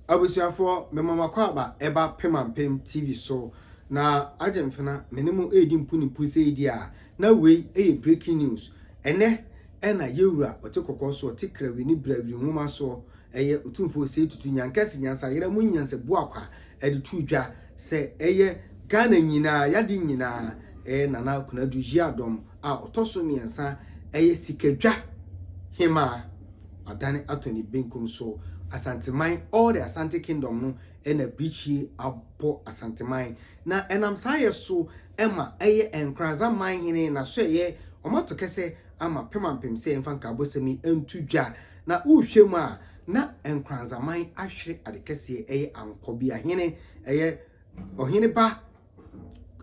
Abusuafoɔ, mema mo akwaaba ɛba Pemampem TV so. Na Agyemfena, me ne mo redi mpunimpu sɛ yi a, na wei yɛ breaking news. Ɛnɛ ɛna yɛwura ɔte kɔkɔɔ so, ɔte krawiri ne brawiri nwoma soɔ, ɛyɛ Otumfoɔ Osei Tutu Nyankɛse Nyansayerɛ mu Nyansabuakwa ɛde to dwa sɛ ɛyɛ Ghana nyinaa, yade nyinaa, ɛyɛ Nana Konadu Yiadom a ɔtɔ so mmiɛnsa, ɛyɛ Sikadwa Hemaa. Wadane atɔ ne benkum so. Asanteman, all the Asante Kingdom no ɛna birikyie abɔ Asanteman. Na ɛnam saa yɛ so ɛma ɛyɛ Nkoranza man hene na so ɛyɛ ɔmato kɛsɛ ama pemampem sɛ yɛmfa nkaabɔsɛm yi nto dwa. Na wohwɛ mu a, na Nkoranza man ahwere ade kɛseɛ, ɛyɛ Ankɔbea hene, ɛyɛ ɔhene ba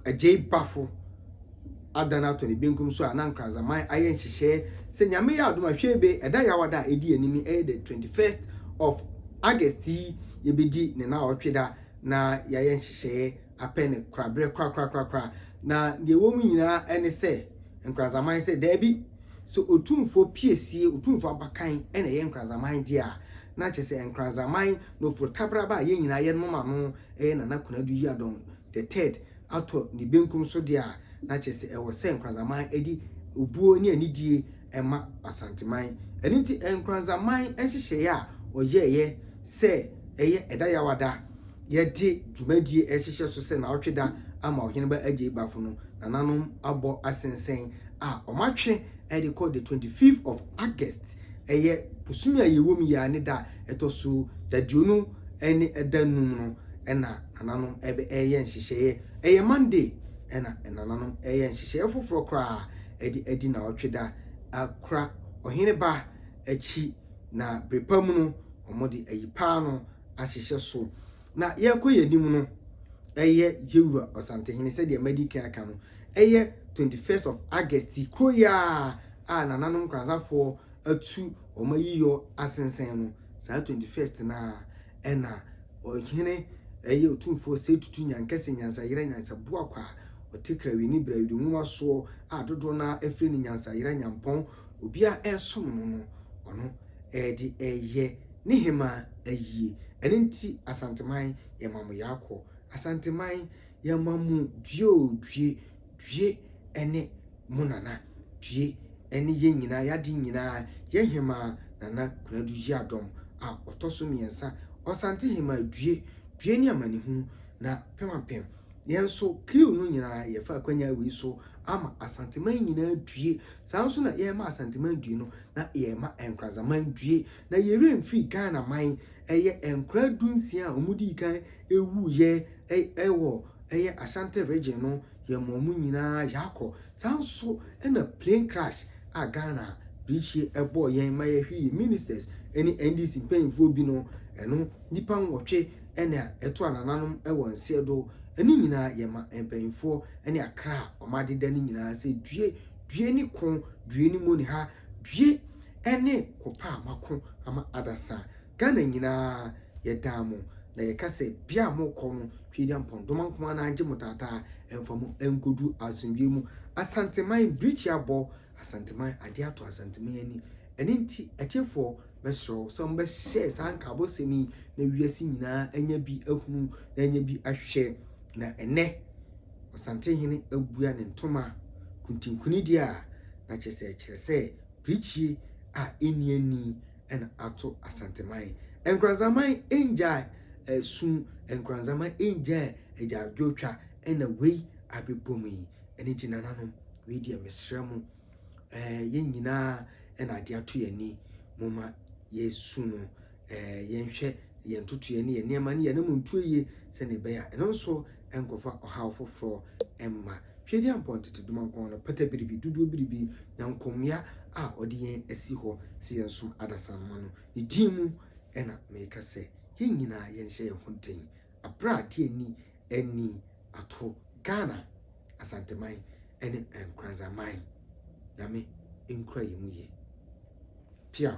Agyei Bafo adan atɔ ne benkum so a, na Nkoranza man ayɛ nhyehyɛɛ sɛ Nyame yɛ adom a, hwɛ ɛda Yawada a ɛdi anim, ɛyɛ the 21st of August yi, yɛbɛdi ne naawɔtwe da na yɛayɛ nhyehyɛɛ apɛ ne koraberɛ korakorakorakora. Na deɛ ɛwɔ mu nyinaa ɛne sɛ Nkoranza man sɛ daabi, sɛ Otumfoɔ piesie, Otumfoɔ abakan ɛna ɛyɛ Nkoranza man deɛ a, na kyerɛ sɛ Nkoranza man na ofuro tabraba a yɛn nyinaa yɛnom ano, ɛyɛ Nana Konadu Yiadom the third atɔ ne benkum so deɛ a, na kyerɛ sɛ ɛwɔ sɛ Nkoranza man de obuo ne anidie ɛma Asanteman. Ɛno nti Nkoranza man nhyehyɛeɛ a ɔyɛɛyɛ sɛ ɛyɛ ɛda Yawada yɛde dwumadie ɛhyehyɛ so sɛ naawɔtwe da ama ɔhene ba Agyei Bafo no, nananom abɔ asensɛn a ɔmatwe ɛde kɔ the 25th of August, ɛyɛ bosome a yɛwɔ mu yi a ne da ɛtɔ so daduonu ɛne ɛda num no, ɛna nananom ɛbɛ ɛyɛ nhyehyɛeɛ. Ɛyɛ Monday ɛna nananom ɛyɛ nhyehyɛeɛ foforɔ koraa ɛde adi naawɔtwe da akora ɔhene ba akyi. Na berepa mu no, wɔde ayi paa no ahyehyɛ so. Na yɛrekɔ yɛn anim no, ɛyɛ yɛwura Ɔsantehene, sɛdeɛ madi kan aka no, ɛyɛ 21st of August kuro yi a nananom Nkoranzafoɔ atu wɔn ayiyɔ asensɛn no, saa 21st na ɛna ɔhene, ɛyɛ Otumfoɔ Osei Tutu Nyankɛse Nyansayerɛ Nyansabuakwa a ɔte krawini brawiri nwoma soɔ a dodoɔ no afiri ne Nyansayerɛ Nyampɔn, obiara ɛresom no no, ɔno ɛde ɛyɛ ne hema ayie. Ɛno nti Asanteman, yɛma mo yaakɔ. Asanteman, yɛma mo due o, due due ɛne mo nana, due ɛne yɛn nyinaa, yɛade nyinaa, yɛn hema Nana Konadu Yiadom a ɔtɔ so mmiɛnsa, Ɔsante hema. Due due ne amanehunu. Na pemampem yɛn nso crew no nyinaa, yɛfa akwanya wei so ama Asanteman nyinaa due. Saa nso na yɛrema Asanteman due no, na yɛrema Nkoranzaman due. Na yɛwerɛ mfiri Ghana man, ɛyɛ nkora 16 a wɔn dii kan ewuiɛ ɛwɔ ɛyɛ Ashanti Region no, yɛma wɔn nyinaa yɛakɔ. Saa nso ɛna plane crash a Ghana birikyie ɛbɔɔ yɛn ma yɛhwɛ yɛ ministers ɛne NDC mpanyinfoɔ bi no, ɛno nipa 8 ɛna ɛto anananom ɛwɔ nseɛ do. Ɛno nyinaa yɛma mpanyinfoɔ ɛne akra a wɔn adeda no nyinaa sɛ due due ne ko due ne mu ne ha due ɛne kopa a mako ama adasa Ghana nyinaa. Yɛdaa mo na yɛka sɛ bea a mokɔ no, Tweedi Mpɔndoma nko ara na agye mo taataa ɛmfa mo nkɔdu asomdwe mu. Asanteman birikyi abɔ Asanteman, adeɛ ato Asanteman ani. Ɛno nti atiefoɔ, mɛsrɛ wo sɛ mobɛhyɛ saa nkaabɔsɛm yi na wiase nyinaa anya bi ahunu na anya bi ahwɛ. Na ɛnɛ Ɔsantehene abua ne ntoma kuntinkunidie a, na kyerɛ sɛ kyerɛ sɛ birikyie a ɛnni ani ɛna ato Asanteman. Nkoranzaman ngyaa ɛsu, Nkoranzaman ngyaa agyaadwotwa, ɛna wei abɛbɔ mu yi. Ɛno nti nananom, wei deɛ mesrɛ mo, yɛn nyinaa ɛna ade ato yɛn ani. Momma yɛsu no, yɛnhwɛ yɛn ntotoeɛ ne yɛn nneɛma ne yɛn anam yie sɛnea ɛbɛyɛ a ɛno nso nkɔfa ɔhaw foforɔ mma. Hwɛ ampɔn tete domankɔn no pata biribi dodoɔ biribi nyankommea a ɔde yɛn asi hɔ sɛ yɛn som adasamma no, ne din mu ɛna meka sɛ yɛn nyinaa yɛnhyɛ yɛn ho den aberɛ a adeɛ ani ani ato Ghana, Asanteman ne Nkoranzaman. Nyame nkura yɛn mu yie. Piaw.